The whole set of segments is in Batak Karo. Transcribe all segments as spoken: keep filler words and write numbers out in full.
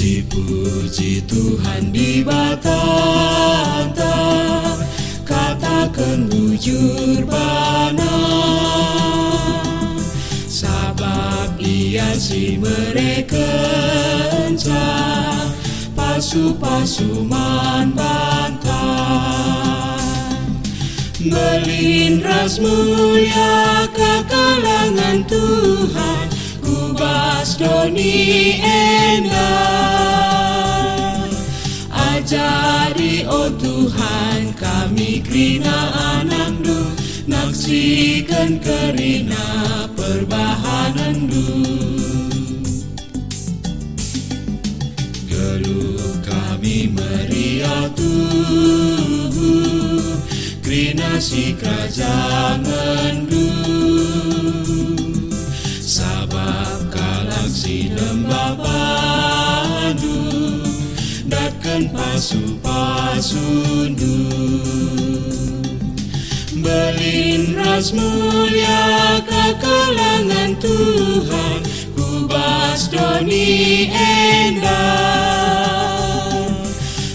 Dipuji Tuhan Dibatanta, kataken bujur baNa, sabap Ia si merekenca pasu-pasu man banta. Mbelin ras mulia kekelengen Tuhan ku bas doni enda. Ajari, o Tuhan, kami kerina anakNdu, naksiken kerina perbahanenNdu. Geluh kami meriah tuhu, kerina sikerajangenNdu, sabap kalak si nembah baNdu datken pasu-pasuNdu. Mbelin ras mulia kekelengen Tuhan ku bas doni enda.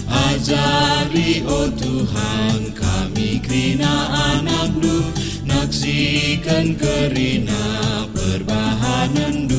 Ajari, o Tuhan, kami kerina anakNdu, naksiken kerina perbahanenNdu.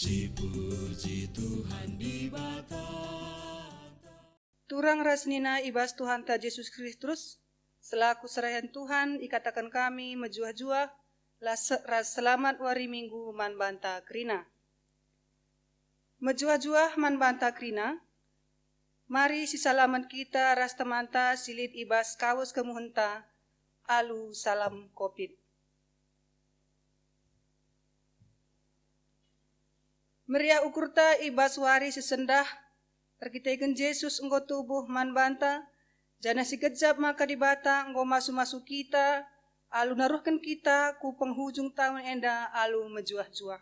Sipuji Tuhan Dibata. Turang ras senina i bas Tuhanta Jesus Kristus, selaku serayan Tuhan ikataken kami mejuah-juah las-, ras selamat wari Minggu man banta kerina. Mejuah-juah man banta kerina, mari sisalamen kita ras temanta si lit i bas kawes kemuhenta alu salam Covid. Meriah ukurta i bas wari si sendah, erkiteken Jesus enggo tubuh man banta, janah si gejap maka Dibata enggo masu-masu kita alu naruhken kita ku penghujung tahun enda alu mejuah-juah.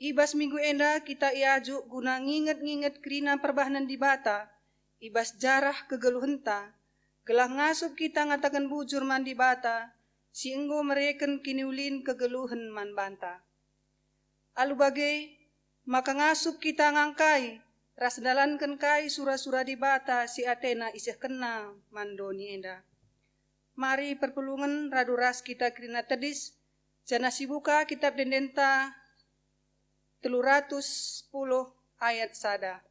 I bas minggu enda kita iajuk guna nginget-nginget kerina perbahanen Dibata i bas jarah kegeluhenta, gelah ngasup kita ngataken bujur man Dibata si enggo mereken kiniulin kegeluhen man banta. Alu bage, maka ngasup kita ngangkai ras ndalanken kai sura-sura Dibata si atena isehkenNa man doni enda. Mari perpulungen radu ras kita kerina tedis, janah sibuka Kitap Ende-Endenta telu ratus sepuluh ayat sada.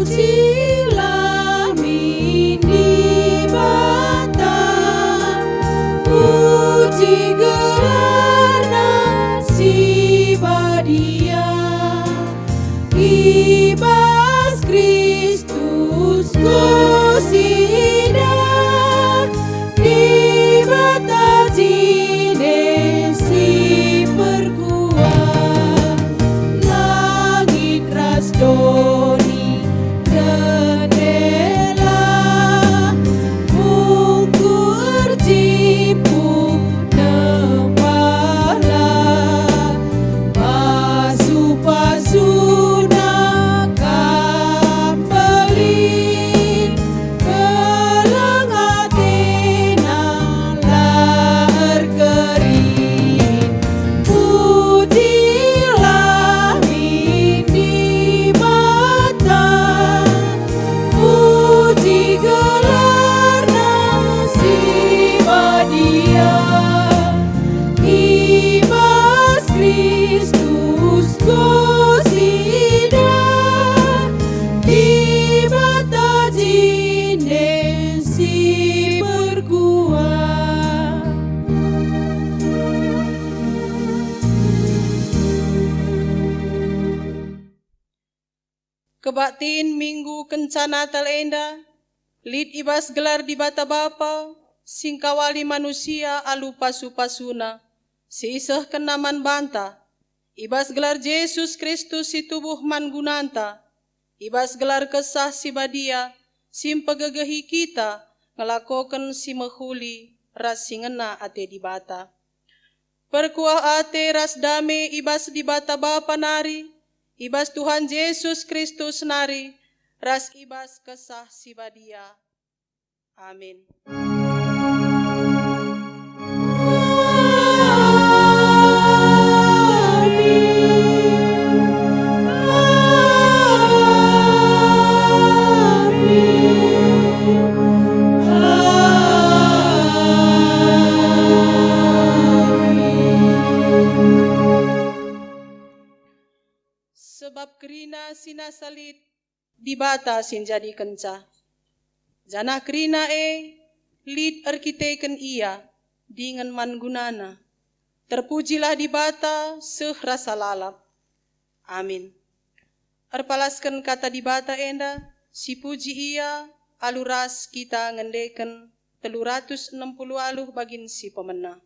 Pujilah min Dibata, puji gelarNa si badia. I bas Kristus kusidah, Dibata jine si perkuah. Langit ras doni rende la, bungku erjimpuh nembahlah. Pasu-pasuna kam mbelin, keleng atena la erkerin. Pujilah min Dibata, puji gelarNa si badia. I bas Kristus kusidah, Dibata jine si perkuah. Kebaktin minggu kenca Natal enda, Lit i bas gelar Dibata Bapa, si ngkawali manusia alu pasu-pasuNa, si isehkenNa man banta, i bas gelar Jesus Kristus si tubuh man gunanta, i bas gelar Kesah Si Badia, si mpegegehi kita ngelakoken si mehuli ras si ngena ate Dibata. Perkuah ate ras dame i bas Dibata Bapa nari, i bas Tuhan Jesus Kristus nari, ras i bas Kesah Si Badia. Amin. Sebab kerina si nasa lit, Dibata si njadikenca, janah kerina e lit erkiteken Ia dingen man gunana. Terpujilah Dibata seh rasa lalap. Amin. Erpalasken Kata Dibata enda, sipuji Ia alu ras kita ngendeken telu ratus enem puluh aluh bagin si pemena.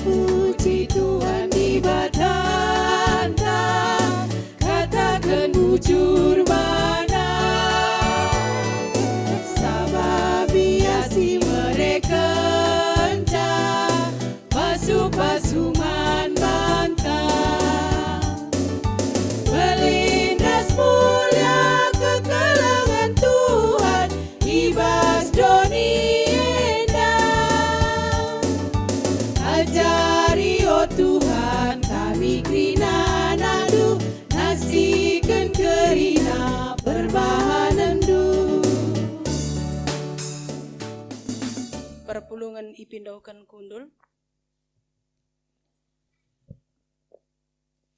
Sipuji Tuhan Dibatanta, kataken bujur bana, sabap Ia si merekenca pasu-pasu man banta. Melindas mulia kekelengen Tuhan i bas doni enda. Ajari, o Tuhan, kami kerina anakNdu, naksiken kerina perbahanenNdu. Perpulungen ipindoken kundul.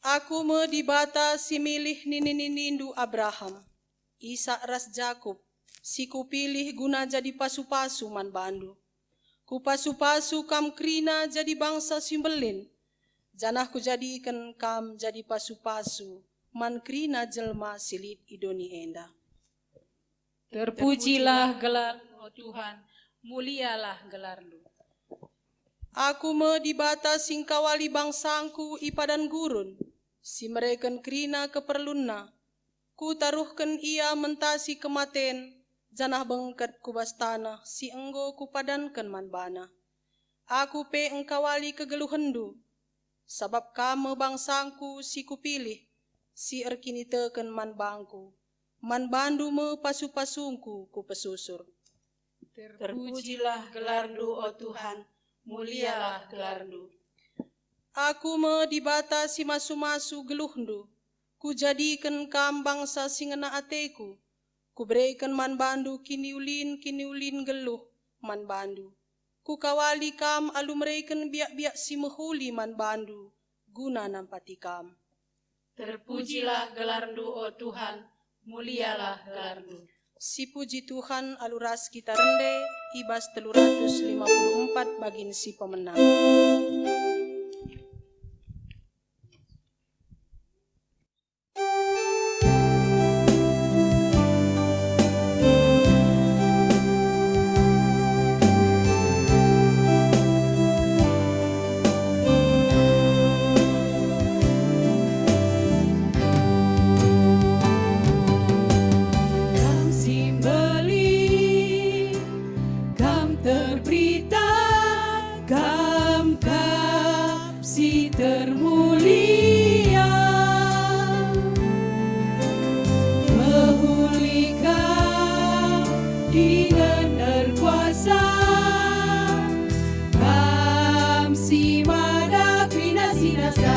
Aku me Dibata si milih nini-ninindu Abraham, Isak ras Jakup, si Kupilih guna jadi pasu-pasu man bandu. Kupasu-pasu kam kerina jadi bangsa si mbelin, janah Kujadiken kam jadi pasu-pasu man kerina jelma si lit i doni enda. Terpujilah gelarNdu, o Tuhan, mulialah gelarNdu. Aku me Dibata si ngkawali bangsangKu i padan gurun, si mereken kerina keperlunna. Kutaruhken ia mentasi kematen, janah bengket ku bas taneh si enggo Kupadanken man bana. Aku pe engkawali kegeluhenndu, sabap kam me bangsangKu si Kupilih, si erkiniteken man bangKu. Man bandu me pasu-pasungKu Kupesusur. Terpujilah gelarNdu, o Tuhan, mulialah gelarNdu. Aku me Dibata si masu-masu geluhndu. Kujadiken kam bangsa si ngena ateKu. Kubereken man bandu kiniulin-kiniulin geluh man bandu. Kukawali kam alu mereken biak-biak si mehuli man bandu, guna nampati kam. Terpujilah gelarNdu, o Tuhan, mulialah gelarNdu. Sipuji Tuhan alu ras kita rende i bas telu ratus lima puluh empat bagin si pemenang. Kam si mbelin, Kam terberita, Kam kap si termulia. Mehuli Kam, dingen erkuasa, Kam si mada kerina si nasa.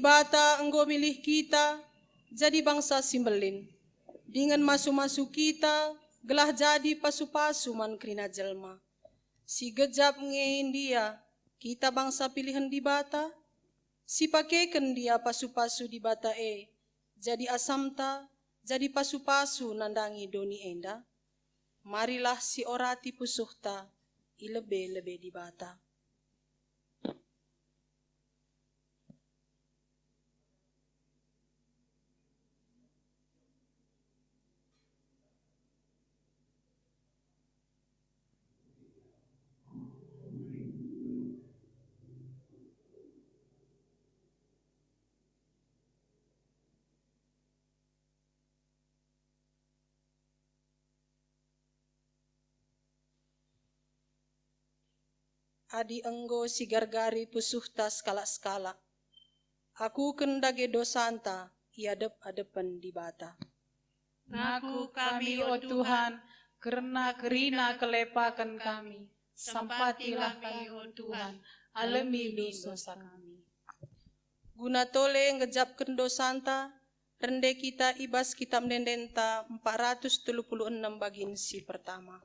Dibata enggo milih kita jadi bangsa si mbelin, dingen masu-masu kita gelah jadi pasu-pasu man kerina jelma. Si gejap nge ndia kita bangsa pilihen Dibata? Si pakeken ndia pasu-pasu Dibata e jadi asamta, jadi pasu-pasu nandangi doni enda? Marilah siorati pusuhta i lebe-lebe Dibata. Adi enggo sigargari pusuhta sekalak-sekalak, akuken dage dosanta i adep-adepen Dibata. Ngaku kami, o Tuhan, kerna kerina kelepaken kami. Sampatilah kami, o Tuhan, alemi dosa kami. Guna tole ngejapken dosanta, rende kita i bas Kitap Ende-endenta empat ratus telu puluh enem bagin si pertama.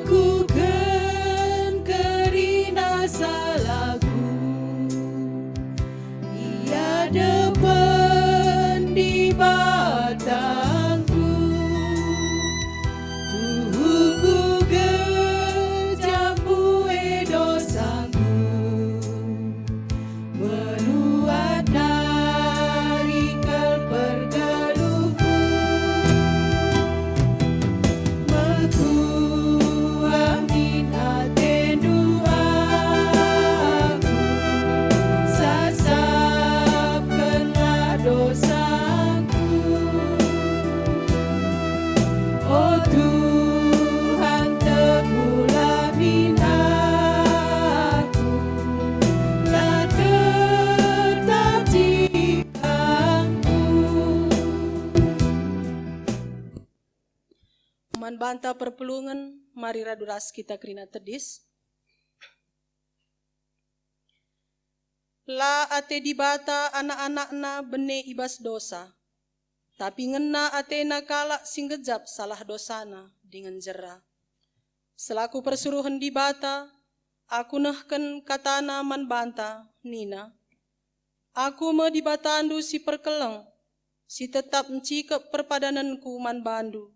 Kuakuken kerina salahku i adepen Dibatangku. Tuhu kugejap mbue dosangku. Meluat nari kal pergeluhku. Mekuah min atendu aku, sasapkenlah dosangku. O Tuhan, teguhlah min aku, la tetap cikangku. Man banta perpulungen, mari radu ras kita kerina tedis. La ate Dibata anak-anakNa bene i bas dosa, tapi ngena ateNa kalak si nggejap salah dosana dingen jera. Selaku persuruhen Dibata, aku nehken kataNa man banta, nina, "Aku me Dibatandu si perkeleng, si tetap ncikep perpadanenku man bandu,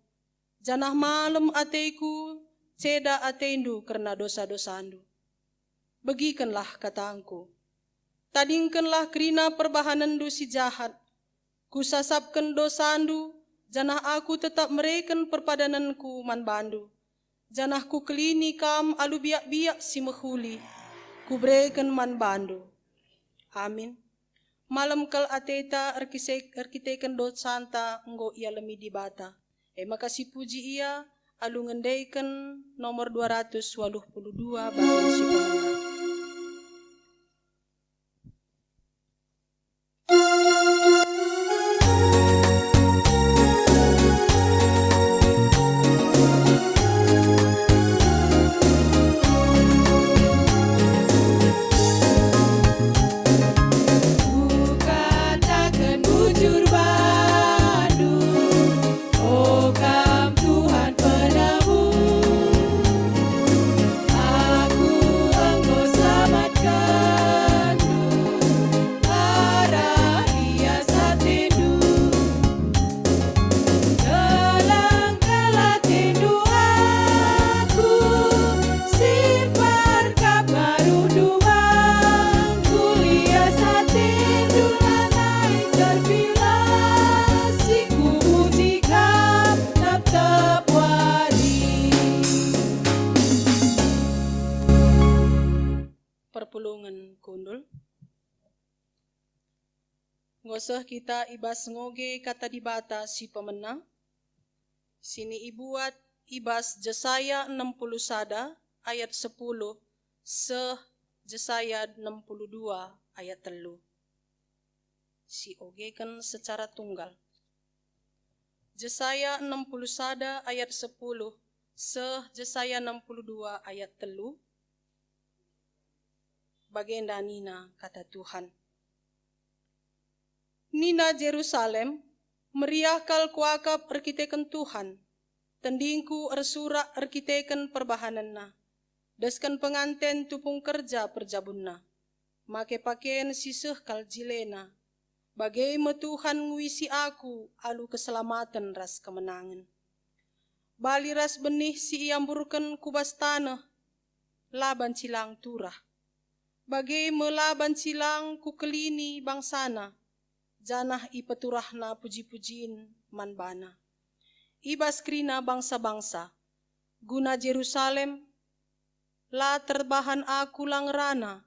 janah malem ateku ceda atendu kerna dosa-dosandu. Begikenlah katangku. Tadingkenlah kerina perbahanenndu si jahat. Kusasapken dosandu, janah aku tetap mereken perpadanenku man bandu, janah kukelini kam alu biak-biak si mehuli, kubereken man bandu." Amin. Malem kal ateta erkise-, erkiteken dosanta enggo ialemi Dibata. E maka sipuji Ia alu ngendeken nomor dua ratus waluh puluh dua bagi si pemena. Kukataken bujur bandu, O kam Tuhan penemu, aku enggo Perpulungen kundul. Enggo seh kita i bas ngoge Kata Dibata si pemena, si ibuat i bas Jesaya enem puluh sada ayat sepuluh seh Jesaya enem puluh dua ayat telu. Si ogeken secara tunggal. Jesaya enem puluh sada ayat sepuluh seh Jesaya enem puluh dua ayat telu. Bagenda nina Kata Tuhan. Nina Jerusalem, "Meriah kal kuakap erkiteken Tuhan, tendingku ersurak erkiteken perbahanenna, desken penganten tupung kerja perjabunna, make paken si seh kal jilena. Bage me Tuhan nguisi aku alu keselamaten ras kemenangen. Bali ras benih si iamburken ku bas taneh, la banci lang turah. Bage me la banci lang kukelini bangsana, janah ipeturahna puji-pujin man bana. I bas kerina bangsa-bangsa, guna Jerusalem, la terbahan aku la ngerana.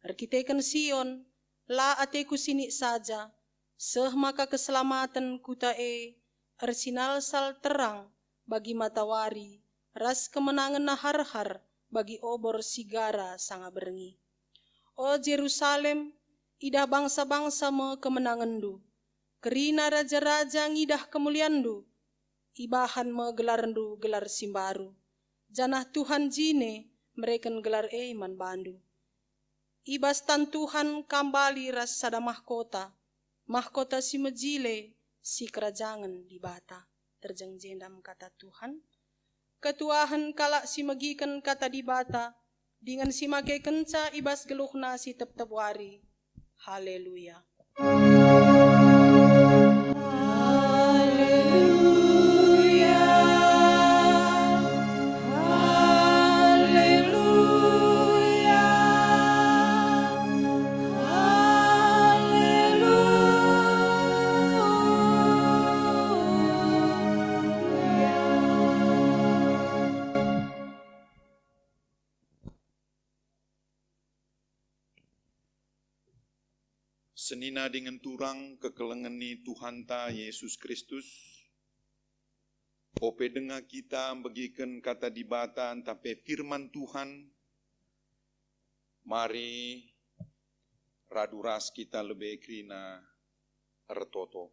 Erkiteken Sion, la ateku sinik saja, seh maka keselamaten kuta e ersinalsal terang bagi matawari, ras kemenangenna har-har bagi obor si gara sanga berngi. O Jerusalem, idah bangsa-bangsa me kemenangenndu, kerina raja-raja ngidah kemulianndu, ibahan me gelarndu gelar si mbaru, janah Tuhan jine mereken gelar e man bandu. I bas tan Tuhan kam bali ras sada mahkota, mahkota si mejile, si kerajangen Dibata." Terjeng jenda me Kata Tuhan. Ketuahen kalak si megiken Kata Dibata, dingen si makekenca i bas geluhna si tep-tep wari. Haleluya. Haleluya. Haleluya. Haleluya. Senina dingen turang kekelengen ni Tuhanta Jesus Kristus, ope denga kita mbegiken Kata Dibata ntah pe Firman Tuhan, mari radu ras kita lebe kerina ertoto.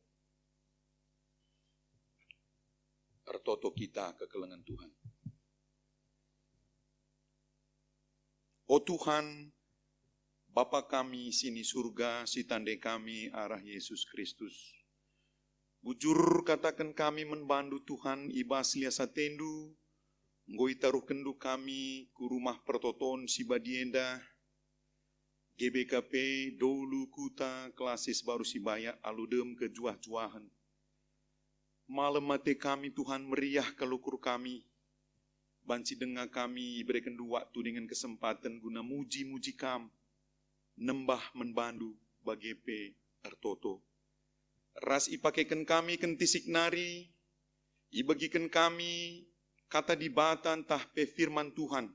Ertoto kita kekelengen Tuhan. O Tuhan, Bapa kami si ni Surga, si tande kami arah Jesus Kristus. Bujur kataken kami man bandu, Tuhan, i bas lias atendu, enggo itaruhkenndu kami ku Rumah Pertoton si Badia enda, G B K P, dolu kuta, klasis baru si bayak alu dem kejuah-juahen. Malem ate kami, Tuhan, meriah kal ukur kami. Banci denga kami iberekenndu waktu dingen kesempaten guna muji-muji Kam, nembah man bandu, bage pe ertoto. Ras ipakeken kami kentisik nari, ibegiken kami Kata Dibata ntah pe Firman Tuhan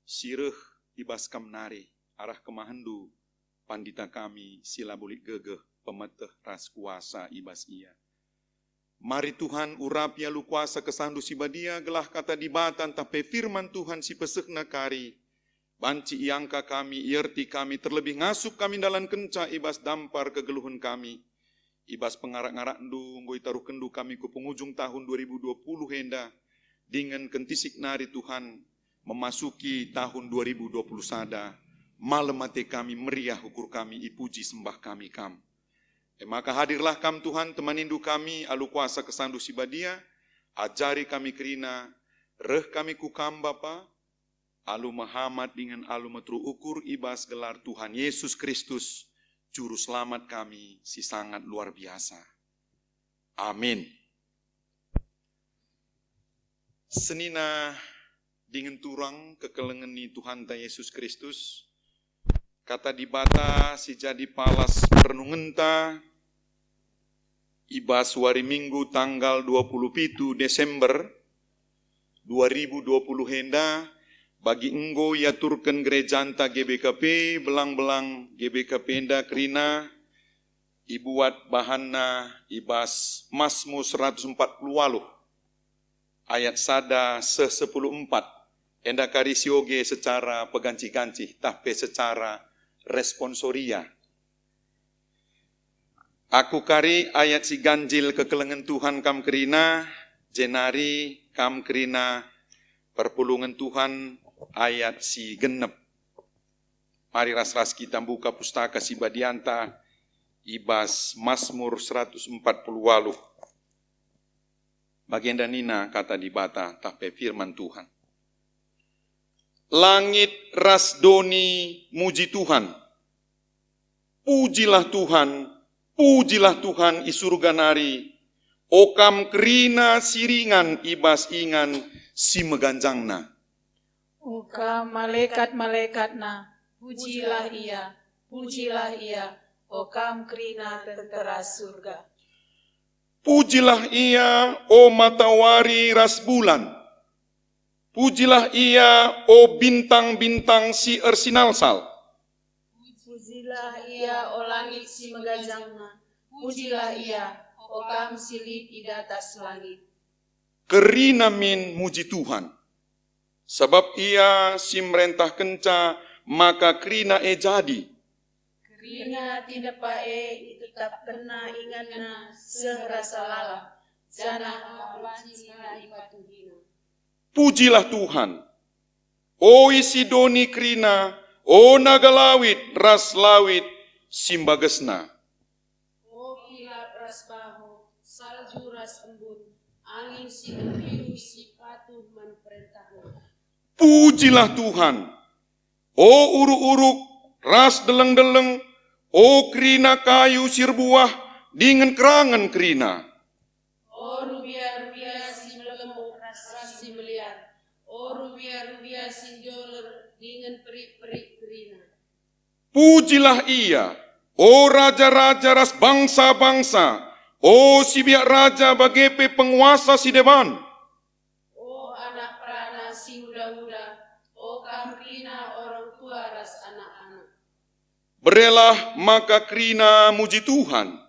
si reh i bas Kam nari arah kemahenndu, Pandita kami si labo lit gegeh, pemeteh ras kuasa i bas Ia. Mari Tuhan, urapi alu kuasa KesahNdu si Badia, gelah Kata Dibata ntah pe Firman Tuhan si pesehna kari banci iangka kami, ierti kami, terlebih ngasup kami ndalankenca i bas dampar kegeluhen kami. I bas pengarak-ngarakNdu enggo itaruhkenNdu kami ku pengujung tahun dua ribu dua puluh enda, dingen kentisik nari, Tuhan, memasuki tahun dua ribu dua puluh sada, malem ate kami, meriah ukur kami, ipuji sembah kami Kam. E maka hadirlah Kam, Tuhan, temanindu kami alu kuasa KesahNdu si Badia, ajari kami kerina, reh kami ku Kam, Bapa, alu mehamat dingen alu meteruk ukur i bas gelar Tuhan Yesus Kristus, Juru Selamat kami si sangat luar biasa. Amin. Senina dingen turang kekelengen ni Tuhanta Yesus Kristus, Kata Dibata si jadi palas perenungenta i bas wari Minggu tanggal dua puluh pitu Desember dua ribu dua puluh enda Bagi enggo iaturken gerejanta G B K P, belang-belang G B K P enda kerina ibuat bahanna i bas Masmur seratus empat puluh waluh, ayat sada seh sepuluh empat, enda kari sioge secara pegancih-gancih tah pe secara responsoria. Aku kari ayat si ganjil kekelengen Tuhan kam kerina, jenari kam kerina perpulungen Tuhan ayat si genep. Mari ras-ras kita mbuka Pustaka Si Badianta i bas Masmur seratus empat puluh waluh. Bagenda nina Kata Dibata tah pe Firman Tuhan. Langit ras doni muji Tuhan. Pujilah Tuhan, pujilah Tuhan i Surga nari, o kam kerina si ringan i bas ingan si meganjangna. O kam malekat-malekatNa, pujilah Ia, pujilah Ia, o kam kerina tentera Surga. Pujilah Ia, o matawari ras bulan. Pujilah Ia, o bintang-bintang si ersinalsal. Pujilah Ia, o langit si meganjangna. Pujilah Ia, o kam si lit i datas langit. Kerina min muji Tuhan. Sabap Ia si merentahkenca maka kerina e jadi. Kerina tinepa e itetapkenNa inganNa seh rasa lalap, janah banci ipatuhiNa. Pujilah Tuhan, o isi doni kerina, o naga lawit ras lawit si mbagesna. O kilap ras baho, salju ras embun, angin si mbiru si patuh man perentahNa. Pujilah Tuhan, o uruk-uruk ras deleng-deleng, o kerina kayu si erbuah dingen kerangen kerina. O rubia-rubia si melem ras si meliar, o rubia-rubia si njoler dingen perik-perik kerina. Pujilah Ia, o raja-raja ras bangsa-bangsa, o si biak raja bage pe penguasa si deban. O anak perana si nguda-nguda, o kam kerina orang tua ras anak-anak. Berelah maka kerina muji Tuhan,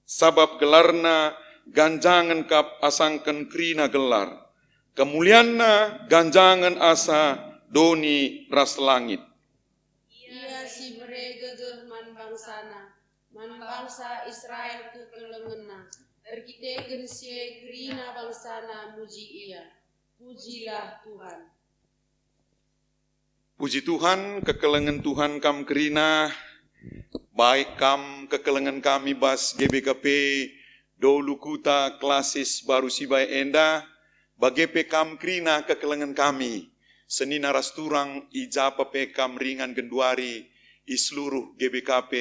sabap gelarNa ganjangen kap asangken kerina gelar. KemulianNa ganjangen asa doni ras langit. Ia si bere gegeh man bangsaNa, man bangsa Israel kekelengenNa. Erkiteken si e kerina bangsaNa muji Ia. Pujilah Tuhan. Puji Tuhan, kekelengen Tuhan kam kerina, baik kam kekelengen kami bas G B K P Dolu Kuta Klasis Baru Sibai enda, bage pe kam kerina kekelengen kami, senina ras turang i ja pe kam ringan genduari i seluruh G B K P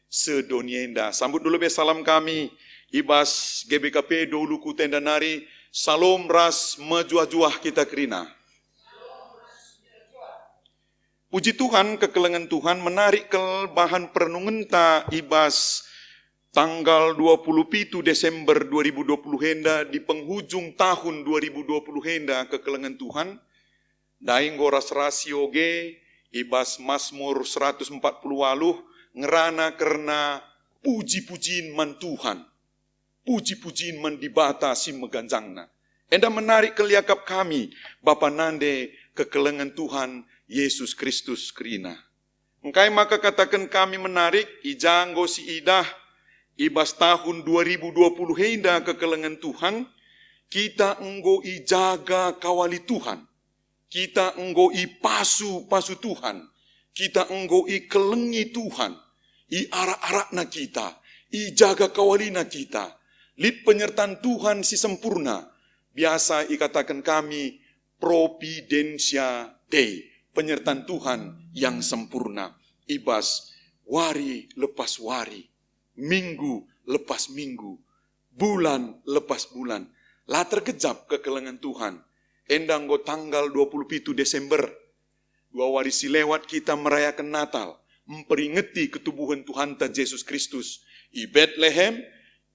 sedoni enda. Sambut dulu be salam kami i bas G B K P Dolu Kuta enda nari, Salom ras mejuah-juah kita kerina. Puji Tuhan, kekelengen Tuhan, menarik kal bahan perenungenta i bas tanggal dua puluh pitu Desember dua ribu dua puluh enda, di penghujung tahun dua ribu dua puluh enda, kekelengen Tuhan. Ndai enggo ras-ras ioge i bas Masmur seratus empat puluh waluh ngerana kerna puji-pujin man Tuhan. Puji-pujin man Dibata si meganjangna. Enda menarik kal iakap kami, bapa nande kekelengen Tuhan Yesus Kristus kerina. Engkai maka kataken kami menarik, i ja enggo siidah, i bas tahun dua ribu dua puluh enda kekelengen Tuhan, kita enggo ijaga kawali Tuhan. Kita enggo ipasu-pasu Tuhan, kita enggo ikelengi Tuhan, iarak-arakNa kita, ijaga kawalina kita. Lit penyertan Tuhan si sempurna, biasa ikataken kami Providentia Dei, penyertan Tuhan yang sempurna, i bas wari lepas wari, minggu lepas minggu, bulan lepas bulan. La terkejap kekelengen Tuhan. Enda enggo tanggal dua puluh pitu Desember. Dua wari si lewat kita merayaken Natal, mperingeti ketubuhen Tuhanta Jesus Kristus i Betlehem,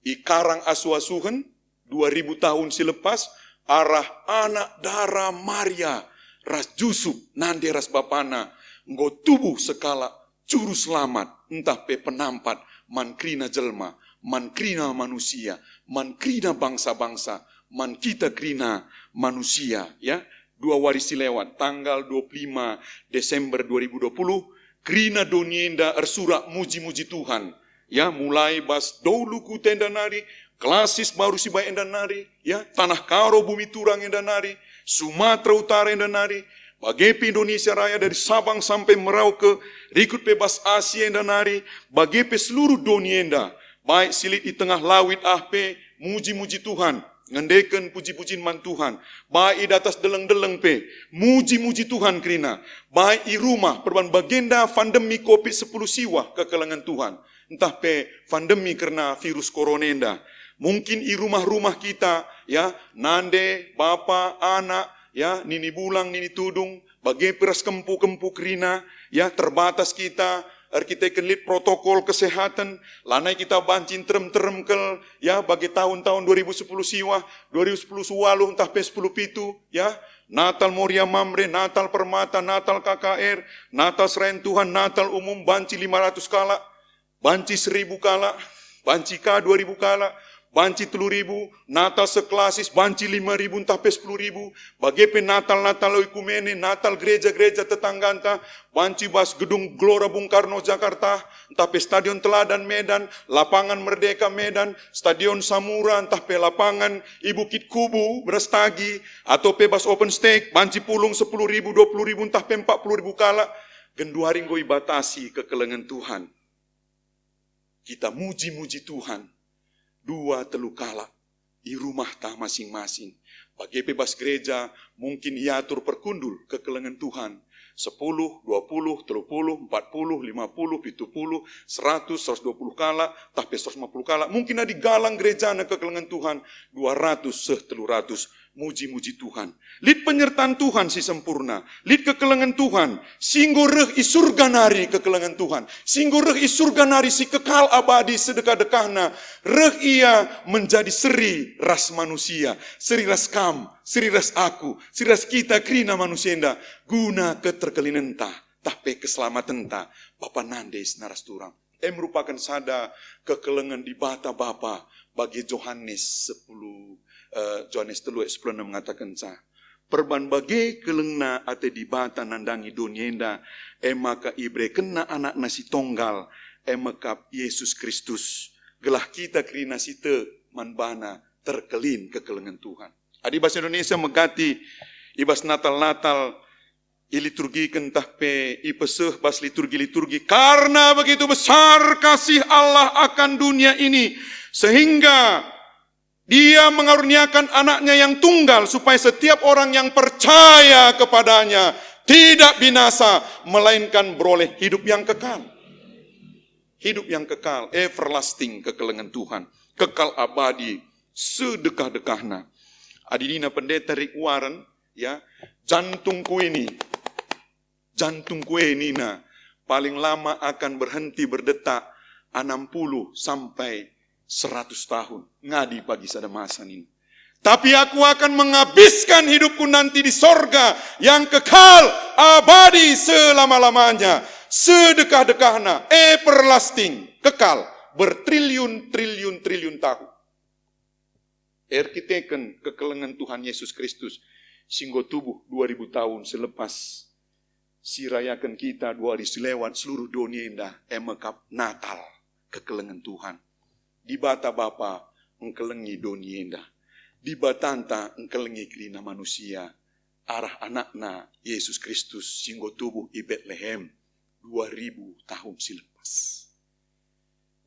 i karang asu-asuhen, dua ribu tahun si lepas, arah anak dara Maria ras Jusup nande ras bapana enggo tubuh sekalak juru selamat ntah pe penampat man kerina jelma, man kerina manusia, man kerina bangsa-bangsa, man kita kerina manusia, ya. Dua wari si lewat, tanggal dua puluh lima Desember dua ribu dua puluh, kerina doni enda ersurak muji-muji Tuhan. Ya, mulai bas Dolu Kuta enda nari, Klasis Baru Sibai enda nari, ya, Tanah Karo Bumi Turang enda nari, Sumatera Utara enda nari, bage pe Indonesia Raya dari Sabang sampai Merauke, rikut pe bas Asia enda nari, bage pe seluruh doni enda, baik si lit i tengah lawit ah pe, muji-muji Tuhan, ngendeken puji-pujin man Tuhan, baik i datas deleng-deleng pe, muji-muji Tuhan kerina, baik i rumah, perban bagenda pandemi covid sepuluh siwah kekelengen Tuhan, ntah pe pandemi kerna virus korona enda. Mungkin i rumah-rumah kita, ya, nande, bapa, anak, ya, nini bulang, nini tudung, bage pe ras kempu-kempu kerina, ya, terbatas kita, erkiteken lit protokol kesehatan, lanai kita banci nterem-nterem kal, ya, bage tahun-tahun dua ribu sepuluh siwah, dua ribu sepuluh waluh ntah pe sepuluh pitu, ya, Natal Moria Mamre, Natal Permata, Natal K K R, Natal Serayan Tuhan, Natal Umum banci lima ratus kalak, banci seribu kalak, banci ka dua ribu kalak, banci telu ribu, Natal seklasis banci lima ribu ntah pe sepuluh ribu, bage pe Natal-Natal ekumene, Natal gereja-gereja tetangganta, banci bas Gedung Gelora Bung Karno Jakarta, ntah pe Stadion Teladan Medan, Lapangan Merdeka Medan, Stadion Samura, ntah pe lapangan i Bukit Kubu, Brastagi, atau pe bas open stage, banci pulung sepuluh ribu, dua puluh ribu, ntah pe empat puluh ribu kalak, genduari enggo ibatasi kekelengen Tuhan. Kita muji-muji Tuhan, dua telu kalak i rumahta masing-masing. Bage pe bas gereja mungkin iatur perkundul kekelengen Tuhan. Sepuluh, dua puluh, telu puluh, empat puluh, lima puluh, pitu puluh, seratus, seratus dua puluh kalak, tah pe seratus lima puluh kalak. Mungkin adi galang gerejana kekelengen Tuhan, dua ratus seh telu ratus. Muji-muji Tuhan. Lit penyertaan Tuhan si sempurna. Lit kekelengen Tuhan. Si enggo reh i surga nari kekelengen Tuhan. Si enggo reh i surga nari si kekal abadi sedekah-dekahna. Reh ia menjadi seri ras manusia. Seri ras kam. Seri ras aku. Seri ras kita kerina manusia enda. Guna keterkelinenta. Tah pe keselamatenta. Bapa nande si naras turang. E merupaken sada kekelengen Dibata Bapa bagi Johanes sepuluh, eh, Johanes telu ayat sepuluh enem mengatakenca, "Perban bage kelengna ate Dibata nandangi doni enda, e maka iberekenNa AnakNa si Tonggal, e mekap Yesus Kristus, gelah kita kerina si tek man baNa terkelin kekelengen Tuhan." Adi bahasa Indonesia megati i bas Natal-Natal, iliturgiken ntah pe ipeseh bas liturgi-liturgi, "Karena begitu besar kasih Allah akan dunia ini, sehingga Dia mengaruniakan AnakNya yang tunggal, supaya setiap orang yang percaya kepada-Nya tidak binasa, melainkan beroleh hidup yang kekal." Hidup yang kekal, everlasting, kekelengen Tuhan, kekal abadi, sedekah-dekahna. Adi nina Pendeta Rick Warren, ya, "Jantungku ini, jantungku e," nina, "paling lama akan berhenti berdetak enam puluh sampai seratus tahun." Ngadi pagi sada masa nina, "Tapi aku akan menghabiskan hidupku nanti di sorga yang kekal, abadi selama-lamanya, sedekah-dekahna, everlasting, kekal, bertriliun-triliun-triliun tahun." Erkiteken kekelengen Tuhan Yesus Kristus si enggo tubuh dua ribu tahun selepas si rayaken kita dua hari selewat seluruh doni enda, e mekap Natal, kekelengen Tuhan. Dibata Bapa engkelengi doni enda. Dibatanta engkelengi kerina manusia arah AnakNa Yesus Kristus si enggo tubuh i Betlehem dua ribu tahun si lepas.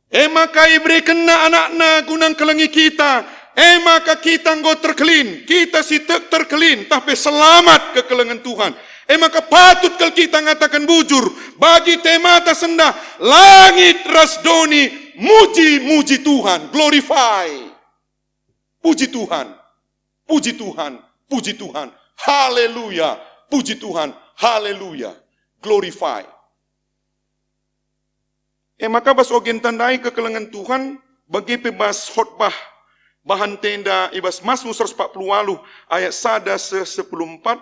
E maka iberekenNa AnakNa guna engkelengi kita, e maka kita enggo terkelin, kita si tek terkelin, tah pe selamat kekelengen Tuhan. E maka patut kal kita ngataken bujur, bagi temata sendah, langit ras doni, muji-muji Tuhan, glorify. Puji Tuhan, puji Tuhan, puji Tuhan, haleluya, puji Tuhan, haleluya, glorify. E maka bas ogen tandai kekelengen Tuhan, bage pe bas khotbah bahan tenda i bas Masmur seratus empat puluh waluh ayat sada seh sepuluh empat,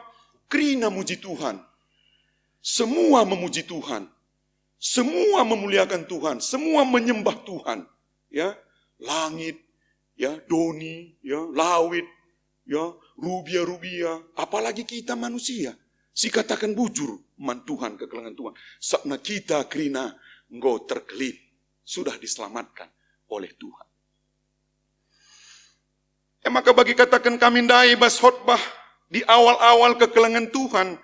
Kerina muji Tuhan. Semua memuji Tuhan. Semua memuliakan Tuhan. Semua menyembah Tuhan. Ya, langit, ya, doni, ya, lawit, ya, rubia-rubia, apalagi kita manusia. Sikataken bujur man Tuhan, kekelengen Tuhan. Sabna kita kerina enggo terkelin, sudah diselamatkan oleh Tuhan. E maka bagi kataken kami ndai bas khotbah di awal-awal, kekelengen Tuhan,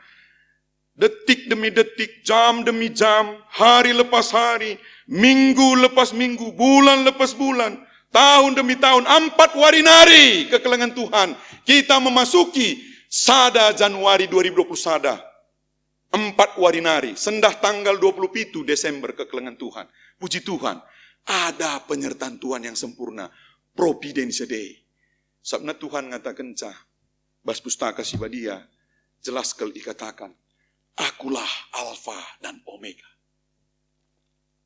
detik demi detik, jam demi jam, hari lepas hari, minggu lepas minggu, bulan lepas bulan, tahun demi tahun, empat wari nari, kekelengen Tuhan, kita memasuki sada Januari dua ribu dua puluh sada. Empat wari nari, sendah tanggal dua puluh pitu Desember, kekelengen Tuhan. Puji Tuhan, ada penyertaan Tuhan yang sempurna, Providence Day. Sabna Tuhan ngatakenca, bas Pustaka Si Badia, jelas kal ikatakan, "Akulah Alfa dan Omega."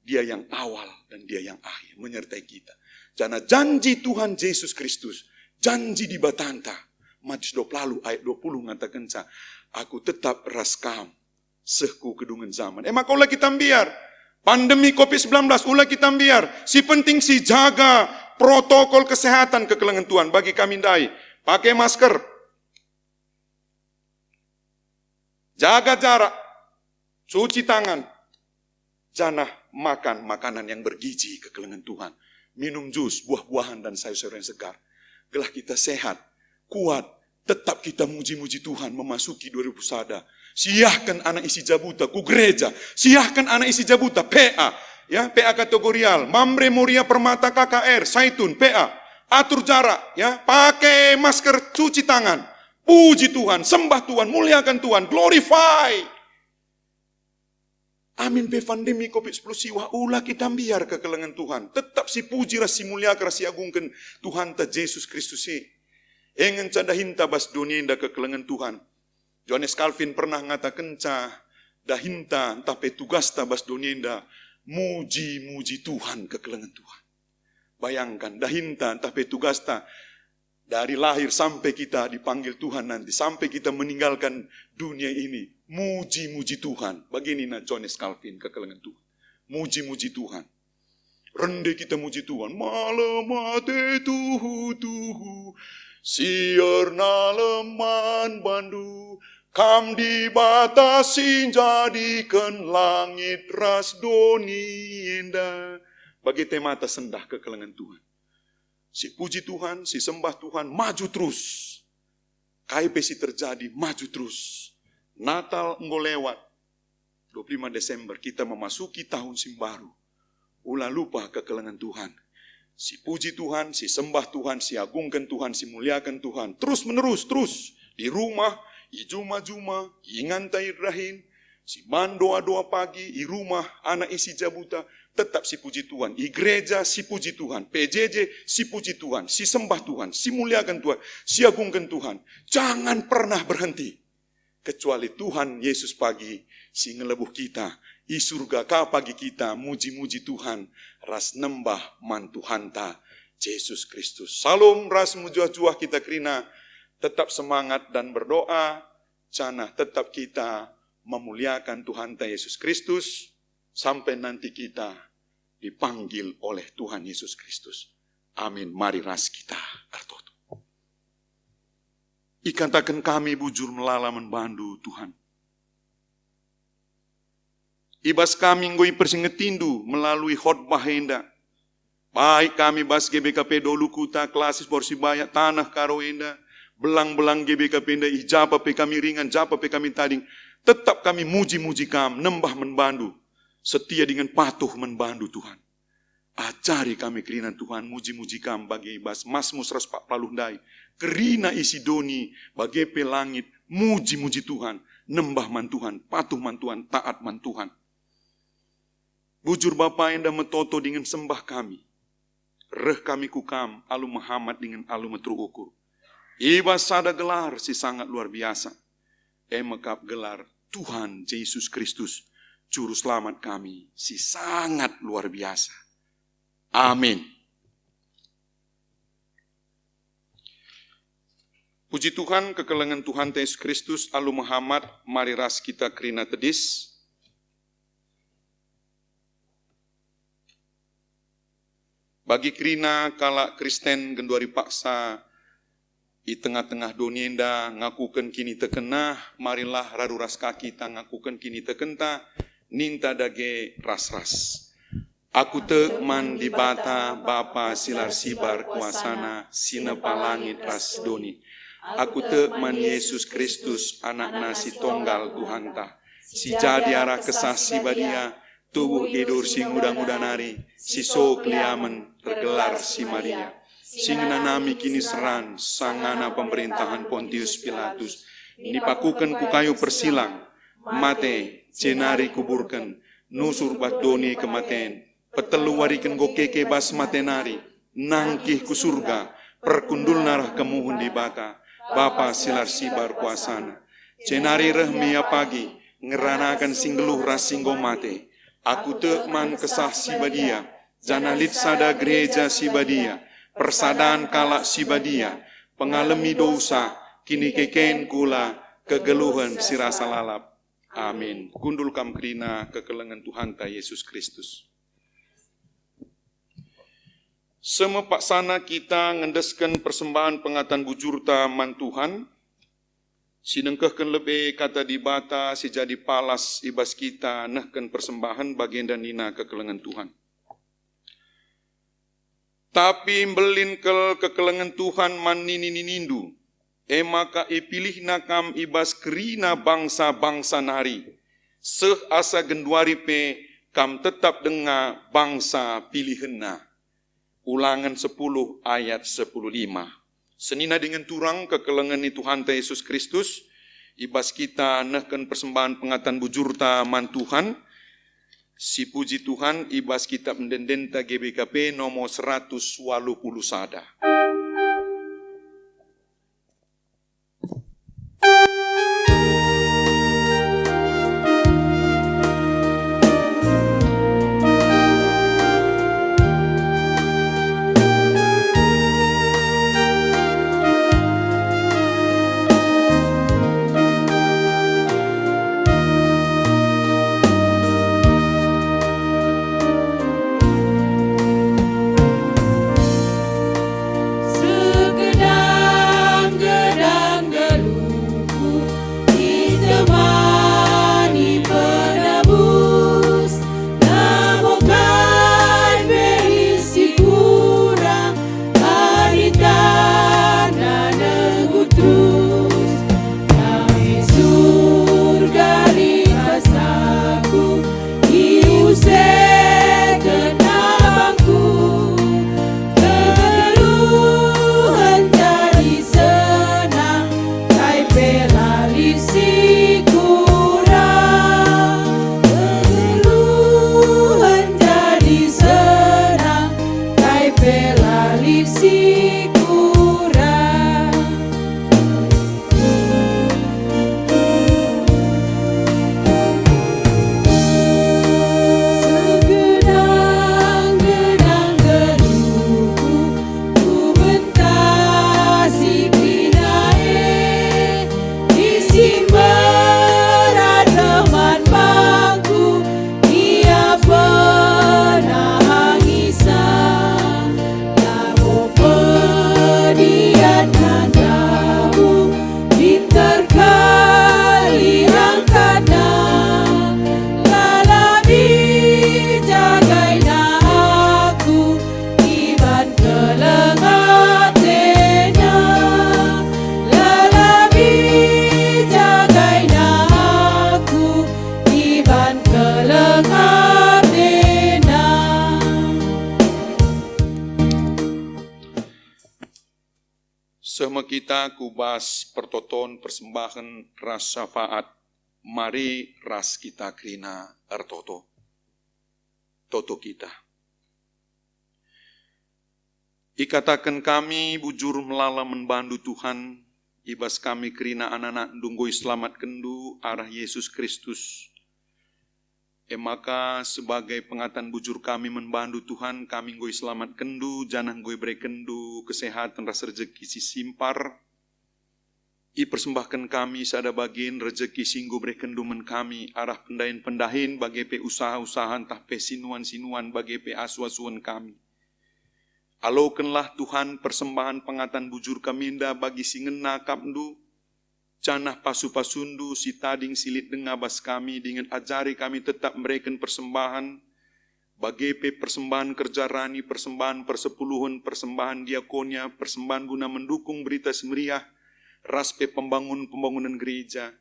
Dia yang awal dan Dia yang akhir, menyertai kita. Janah janji Tuhan Jesus Kristus, janji Dibatanta, Matius dua puluh ayat dua puluh ngatakenca, "Aku tetap ras kam seh ku kedungen zaman." E maka ula kita mbiar. Pandemi covid sembilan belas, ula kita mbiar. Si penting si jaga protokol kesehatan, kekelengen Tuhan. Bagi kami ndai, pakai masker, jaga jarak, cuci tangan, janah makan makanan yang bergizi, kekelengen Tuhan. Minum jus, buah-buahan, dan sayur-sayuran segar. Gelah kita sehat, kuat, tetap kita muji-muji Tuhan memasuki dua ribu sada. Siahken anak isi jabuta ku gereja, siahken anak isi jabuta P A, ya, P A kategorial, Mamre, Moria, Permata, K K R, Saitun, P A. Atur jarak, ya, pakai masker, cuci tangan. Puji Tuhan, sembah Tuhan, muliakan Tuhan, glorify. Amin pe pandemi covid sepuluh siwah, ula kita mbiar, kekelengen Tuhan. Tetap sipuji ras simuliaken ras siagungken Tuhanta Jesus Kristus e. E ngenca dahinta bas doni enda, kekelengen Tuhan. Johannes Calvin pernah ngatakenca dahinta ntah pe tugasta bas doni enda muji-muji Tuhan, kekelengen Tuhan. Bayangkan, dahinta ntah pe tugasta dari lahir sampai kita dipanggil Tuhan nanti, sampai kita meninggalkan dunia ini, muji-muji Tuhan. Bage nina Johannes Calvin, kekelengen Tuhan. Muji-muji Tuhan. Rende kita muji Tuhan. Malem ate tuhu-tuhu, si ernalem man bandu, Kam Dibata si njadiken langit ras doni enda. Bage temata sendah, kekelengen Tuhan. Sipuji Tuhan, sisembah Tuhan, maju terus. Kai pe si terjadi, maju terus. Natal enggo lewat, dua puluh lima Desember, kita memasuki tahun si baru. Ula lupa kekelengen Tuhan. Sipuji Tuhan, sisembah Tuhan, siagungken Tuhan, simuliaken Tuhan. Terus menerus, terus. Di rumah, i juma-juma, i ingan ta dahin, si man doa-doa pagi, i rumah, anak isi jabuta, tetap sipuji Tuhan. I gereja, sipuji Tuhan. P J J, sipuji Tuhan. Sisembah Tuhan, simuliaken Tuhan, siagungken Tuhan. Jangan pernah berhenti. Kecuali Tuhan Yesus pagi si ngelebuh kita, i surga ka pagi kita muji-muji Tuhan ras nembah man Tuhanta Jesus Kristus. Salum ras mejuah-juah kita kerina, tetap semangat dan berdoa, janah tetap kita memuliakan Tuhanta Yesus Kristus, sampai nanti kita dipanggil oleh Tuhan Yesus Kristus. Amin. Mari ras kita ertoto. Ikataken kami bujur melala man bandu, Tuhan. I bas kami enggo ipersingetindu melalui khotbah enda. Baik kami bas G B K P Dolu Kuta, Klasis, Porsibaya, Taneh Karo enda, belang-belang G B K P enda, i japa pe kami ringan, japa pe kami tading, tetap kami muji-muji Kam, nembah man bandu, setia dingen patuh man bandu, Tuhan. Ajari kami kerina, Tuhan, muji-muji Kam bage i bas Masmur seratus empat puluh ndai. Kerina isi doni, bage pe langit, muji-muji Tuhan, nembah man Tuhan, patuh man Tuhan, taat man Tuhan. Bujur Bapa, enda metoto dingen sembah kami. Reh kami ku Kam alu mehamat dingen alu meteruk ukur. I bas sada gelar si sangat luar biasa, e me kap gelar Tuhan Jesus Kristus, Juru Selamat kami si sangat luar biasa. Amin. Puji Tuhan, kekelengen Tuhanta Yesus Kristus, alu mehamat, mari ras kita kerina tedis. Bagi kerina kalak Kristen genduari paksa i tengah-tengah doni enda ngakuken kinitekenna, marilah raru ras ka kita ngakuken kinitekenta, ninta dage ras-ras. Aku tek man Dibata, Bapa si la ersibar kuasaNa, si nepa langit ras doni. Aku tek man Yesus Kristus, AnakNa si Tonggal Tuhanta, si jadi arah Kesah Si Badia, tubuh i dor si nguda-nguda nari, si so keliamen, ergelar si Maria, si ngenanami kiniseran sangana pemerintahan Pontius Pilatus, nipakuken ku kayu persilang, mate, jenari kuburken, nusur bas doni kematen, petelu wariken enggo keke bas mate nari, nangkih ku Surga, perkundulna reh kemuhen Dibata, Bapa si la ersibar kuasaNa. Jenari reh me Ia pagi, ngeranaken si nggeluh ras si enggo mate. Aku tek man Kesah Si Badia, janah lit sada gereja si badia, persadan kalak si badia, pengalemi dosa, kinikeken kula, kegeluhen si rasa lalap. Amin. Kundul kam kerina kekelengen Tuhanta Yesus Kristus. Seh me paksana kita ngendesken persembahen pengatan bujurta man Tuhan, si nengkehken lebe Kata Dibata si jadi palas i bas kita nehken persembahen, bagenda nina kekelengen Tuhan. Tapi mbelin kal kekelengen Tuhan man nini-ninindu, e maka ipilihNa kam i bas kerina bangsa-bangsa nari, seh asa genduari pe kam tetap denga bangsa pilihenNa. Ulangen sepuluh ayat sepuluh lima. Senina dingen turang kekelengen ni Tuhanta Yesus Kristus, i bas kita nehken persembahen pengatan bujurta man Tuhan, sipuji Tuhan i bas kitab ende-endenta G B K P nomor seratus waluh puluh sada. Segedang-gedang geluhku ditemani penebus, labo kai pe isi kurang, adi tanna nenggut terus. Dame Surga lipas aku, iuseken abangku. Kegeluhen jadi senang, kai pe la lit si kurang. Kegeluhen jadi senang, kai pe la lit si kurang. Segedang-gedang geluhku, ku bentasi kerina e, isi mera teman bangku, Ia pernah angisa. Labo pediat nandamu, pinter kal iangkatna. Lalap ijagaina aku i bas keleng atena. Lalap ijagaina aku i bas keleng atena. Seh me kita ku bas pertoton persembahen ras syafaat. Mari ras kita kerina ertoto. Toto kita. Ikataken kami bujur melala man bandu, Tuhan, i bas kami kerina anak-anakndu enggo iselamatkenNdu arah Yesus Kristus. E maka, sebagai pengatan bujur kami man bandu, Tuhan, kami enggo iselamatkenNdu, janah enggo iberekenNdu kesehaten ras rejeki si simpar. Ipersembahken kami sada bagen rejeki si enggo berekenndu man kami arah pendahin-pendahin bage pe usaha-usaha ntah pe sinuan-sinuan bage pe asu-asuen kami. Alokenlah Tuhan persembahan pengatan bujur kami enda bagi si ngena akapndu, janah pasu-pasundu si tading si lit denga bas kami dingen ajari kami tetap mereken persembahan, bage pe persembahan kerja rani, persembahan persepuluhen, persembahan diakonia, persembahan guna mendukung Berita Si Meriah, ras pe pembangun-pembangunen gereja.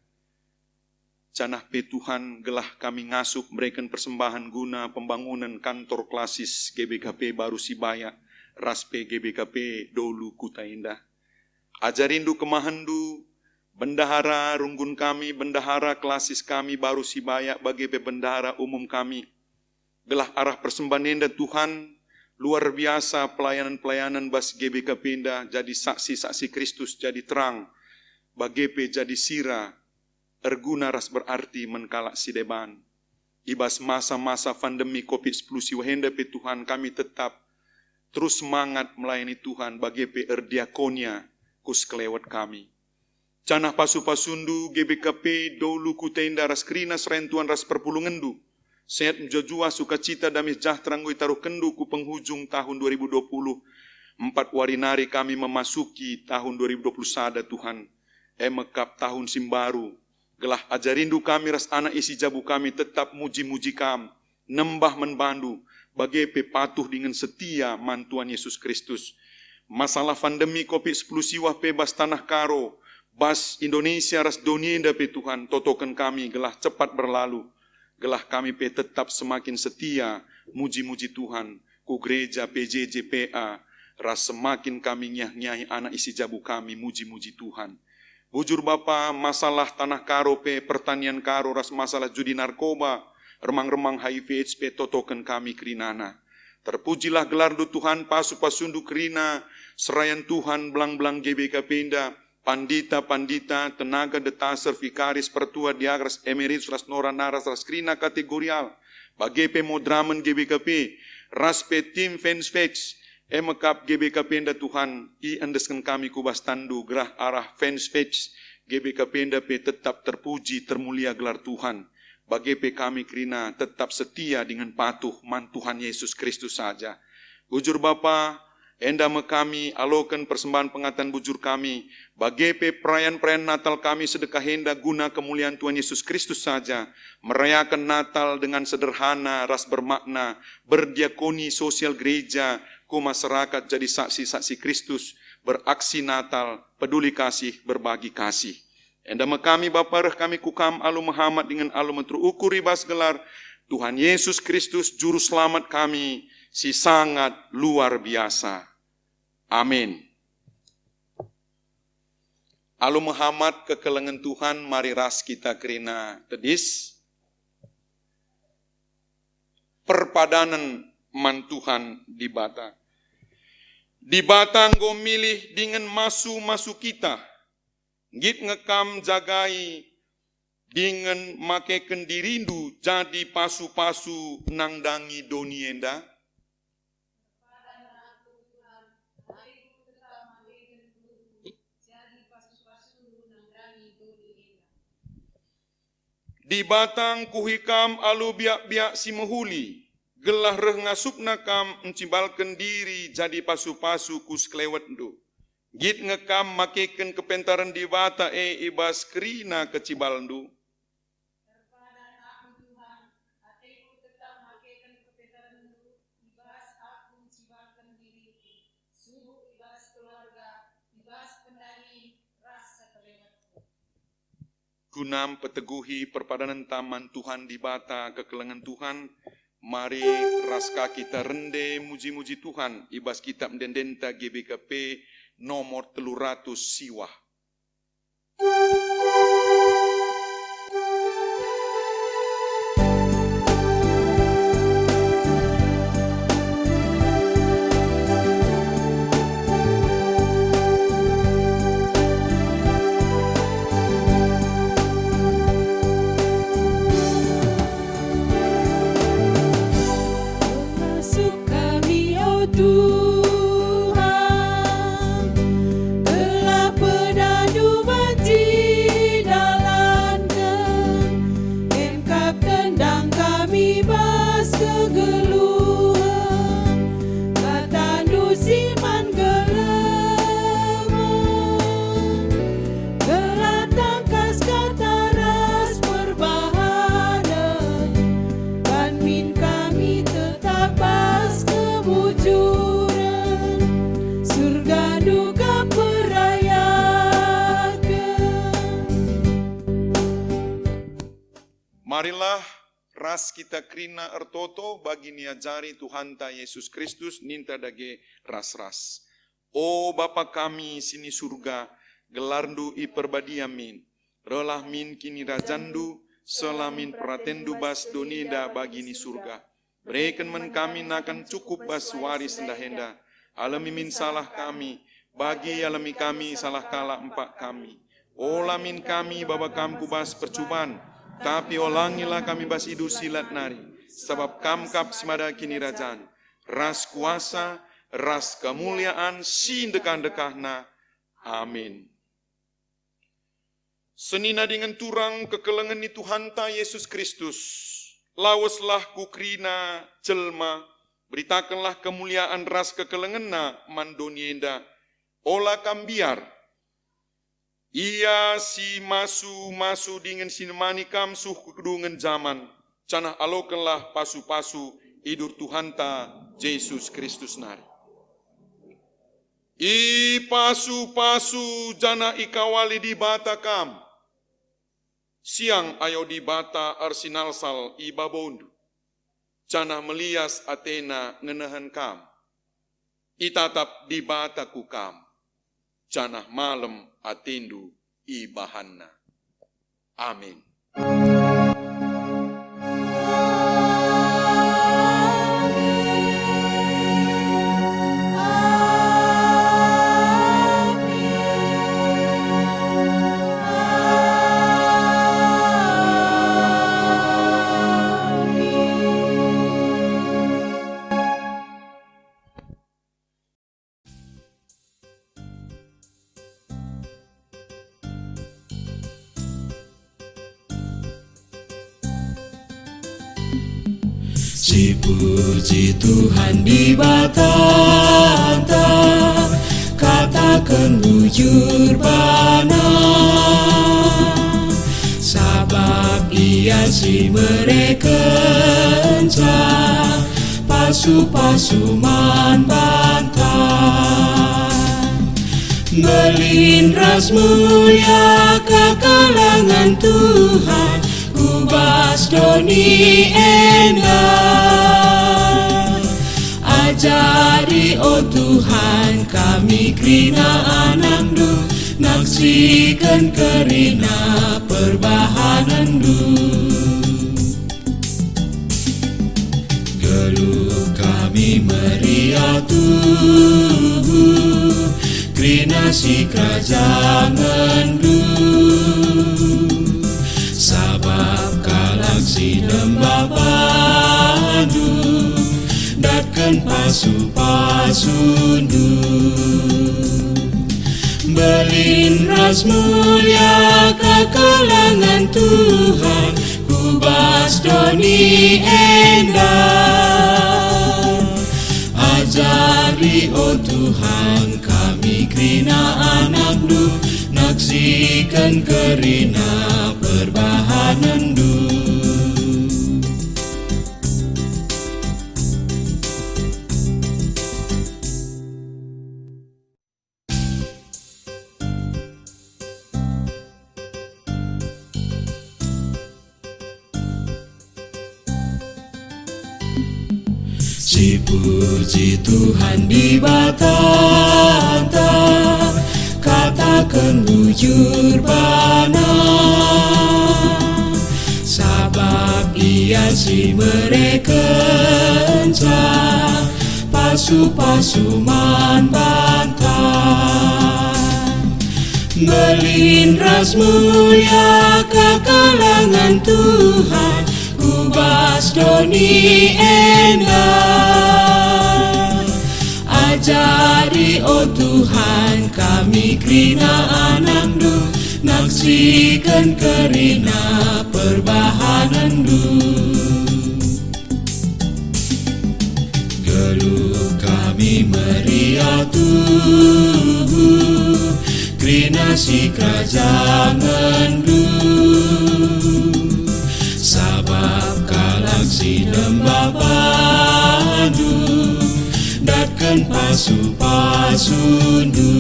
Janah pe Tuhan, gelah kami ngasup mereken persembahan guna pembangunen kantor klasis G B K P baru Sibayak, ras pe G B K P Dolu Kuta Indah. Ajarindu kemahendu, bendahara runggun kami, bendahara klasis kami baru Sibayak, bage pe bendahara umum kami. Gelah arah persembahan enda, Tuhan, luar biasa pelayanan-pelayanan bas G B K P enda jadi saksi-saksi Kristus, jadi terang, bage pe jadi sira, erguna ras berarti man kalak si deban. I bas masa-masa pandemi covid sepuluh siwah enda pe, Tuhan, kami tetap terus semangat melayani Tuhan, bage pe erdiakonia ku sekelewet kami. Janah pasu-pasundu G B K P Dolu Kuta Indah ras kerina serayan Tuhan ras perpulungenndu. Sehat mejuah-juah, sukacita, damai sejahtera enggo itaruhkenndu ku penghujung tahun dua ribu dua puluh empat. Wari nari kami memasuki tahun dua ribu dua puluh sada, Tuhan. E me kap tahun si mbaru. Gelah ajarindu kami ras anak isi jabu kami tetap muji-muji Kam, nembah man bandu, bage pe patuh dingen setia man Tuhan Yesus Kristus. Masalah pandemi covid sepuluh siwah pe bas tanah Karo, bas Indonesia ras doni enda pe, Tuhan, totoken kami gelah cepat berlalu, gelah kami pe tetap semakin setia muji-muji Tuhan ku gereja P J J P A, ras semakin kami ngiah-ngiahi anak isi jabu kami muji-muji Tuhan. Bujur Bapa, masalah tanah Karo pe, pertanian Karo, ras masalah judi narkoba, remang-remang H I V AIDS pe totoken kami kerinana. Terpujilah gelarNdu Tuhan, pasu-pasuNdu kerina, serayan Tuhan, belang-belang G B K P enda, pandita-pandita, tenaga detaser, vikaris, pertua, diaker ras emeritus ras nora naras ras kerina kategorial, bage pe moderamen G B K P, ras pe tim fans fix, e me kap G B K P enda Tuhan, iendesken kami ku bas tanNdu, gelah arah fans fix G B K P enda pe tetap terpuji, termulia gelar Tuhan. Bage pe kami kerina tetap setia dingen patuh man Tuhan Yesus Kristus saja. Bujur Bapa, enda me kami aloken persembahen pengatan bujur kami, bage pe perayan-perayan Natal kami sedekah enda guna kemulian Tuhan Yesus Kristus saja, merayaken Natal dengan sederhana ras bermakna, berdiakoni sosial gereja, ku masyarakat jadi saksi-saksi Kristus, beraksi Natal, peduli kasih, berbagi kasih. Enda me kami, Bapa, reh kami ku Kam alu mehamat dingen alu meteruk ukur i bas gelar Tuhan Yesus Kristus, Juru Selamat kami si sangat luar biasa. Amin. Alu mehamat kekelengen Tuhan, mari ras kita kerina tedis. Perpadanen man Tuhan Dibata. Dibata enggo milih dingen masu-masu kita. Nggit nge Kam njagai dingen makeken dirindu jadi pasu-pasu nandangi doni enda? Dibata ngkuhi Kam alu biak-biak si mehuli, gelah reh ngasupna Kam ncibalken diri jadi pasu-pasu ku sekelewetNdu. Nggit nge Kam makeken kepentaren Dibata e i bas kerina kecibalNdu. Erpadan aku, Tuhan, ateku tetap makeken kepentarenNdu i bas aku ncibalken diriku, subuk i bas keluarga, i bas pendahin, ras sekelewetku. Guna mpeteguhi perpadanenta man Tuhan Dibata kekelengen Tuhan, mari ras ka kita rende muji-muji Tuhan i bas kitab ende-endenta G B K P nomor telu ratus siwah. Pengasup kami, o Tuhan, telah pedaNdu man kegeluhen, katandu si man gelema, gelah tangkas kata ras perbahanen, ban min kami tetap bas kebujuren, Surga duka perayaken. Marilah ras kita kerina ertoto bagi niajari Tuhanta Yesus Kristus, ninta dage ras-ras. O Bapa kami si ni Surga, gelarNdu iperbadia min. Rehlah min kinirajanNdu, sehlah min peratenNdu bas doni enda bagi ni Surga. Bereken man kami nakan cukup bas wari sendah enda. Alemi min salah kami, bagi ialemi kami salah kalak empak kami. Ola min kami baba Kam ku bas percuban, tapi olangilah kami bas idu si lat nari, sabap Kam kap si mada kinirajan, ras kuasa, ras kemulian si ndekah-ndekahna. Amin. Senina dingen turang kekelengen ni Tuhanta Yesus Kristus, laweslah ku kerina jelma, beritakenlah kemulian ras kekelengenNa man doni enda. Ola kam mbiar. Ia si masu-masu dingen si nemani kam seh ku kedungen jaman, janah alokenlah pasu-pasu i dur Tuhanta Jesus Kristus nari. Ipasu-pasu janah ikawali Dibata kam. Siang ayo Dibata ersinalsal i babondu, janah melias ateNa ngenehen kam. Itatap Dibata ku kam, janah malem atendu ibahanNa. Amin. Sipuji Tuhan Dibatanta, kataken bujur baNa, sabap Ia si merekenca pasu-pasu man banta. Mbelin ras mulia kekelengen Tuhan ku bas doni enda. Ajari, o Tuhan, kami kerina anakNdu, naksiken kerina perbahanenNdu. Geluh kami meriah tuhu kerina sikerajangenNdu, sabap kalak si nembah baNdu datken pasu-pasuNdu. Mbelin ras mulia kekelengen Tuhan ku bas doni enda. Ajari, o Tuhan, kami kerina anakNdu, naksiken kerina perbahanenNdu. Sipuji Tuhan Dibatanta, kataken bujur baNa, sabap Ia si merekenca pasu-pasu man banta. Mbelin ras mulia kekelengen Tuhan ku bas doni enda. Ajari, o Tuhan, kami kerina anakNdu, naksiken kerina perbahanenNdu. Mi meriah tuhu, kerina sikerajangenNdu. Sabap kalak si nembah baNdu, datken pasu-pasuNdu.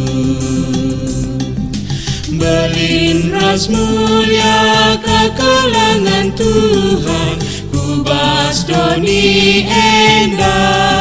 Mbelin ras mulia kekelengen Tuhan, ku bas doni enda.